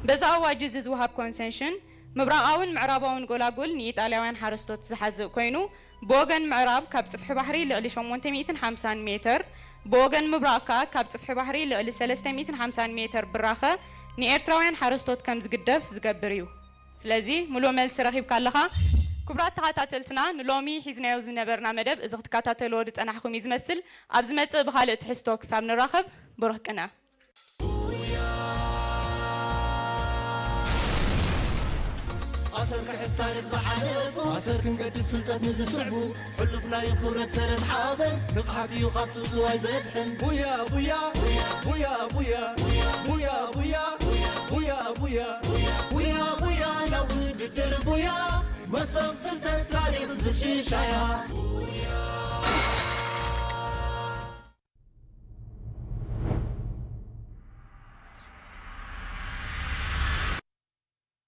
በዚ ኣዋጅ እዚ ዝወሃብ ኮንሰንሽን ምብራቓውን ምዕራባውን ጎላጉል ንኢጣልያውያን ሓረስቶት ዝሓዝእ ኮይኑ ብወገን ምዕራብ ካብ ጽፍሒ ባሕሪ ልዕሊ ሸሞንተ ሚእትን ሓምሳን ሜተር ብወገን ምብራቕ ከኣ ካብ ጽፍሒ ባሕሪ ልዕሊ ሰለስተ ሚእትን ሓምሳን ሜተር ብራኸ ንኤርትራውያን ሓረስቶት ከም ዝግደፍ ዝገብር እዩ። ስለዚ ምሉእ መልሲ ረኺብካ ኣለኻ። ክቡራት ተኸታተልትና ንሎሚ ሒዝናዮ ዝነበርና መደብ እዚ ክትከታተልዎ ዝጸናሕኩም እዩ ዝመስል። ኣብ ዝመጽእ ብኻልእ ትሕዝቶ ክሳብ ንራኸብ ብሩኽ ቅነ። ኣሰር ክሕዝ ታሪኽ ዝሓለፉ ኣሰር ክንገድፍ ፍልጠት ንዝስዕቡ ሕሉፍ ናይ ክብረት ሰረት ሓበን ንቕሓት እዩ ካብ ጽውጽዋይ ዘድሕን ቡያ ቡያ ቡያ ቡያ ቡያ ቡያ ቡያ ቡያ ቡያ ቡያ ናብ ውድድር ቡያ መሰብ ፍልጠት ታሪኽ ዝሽሻያ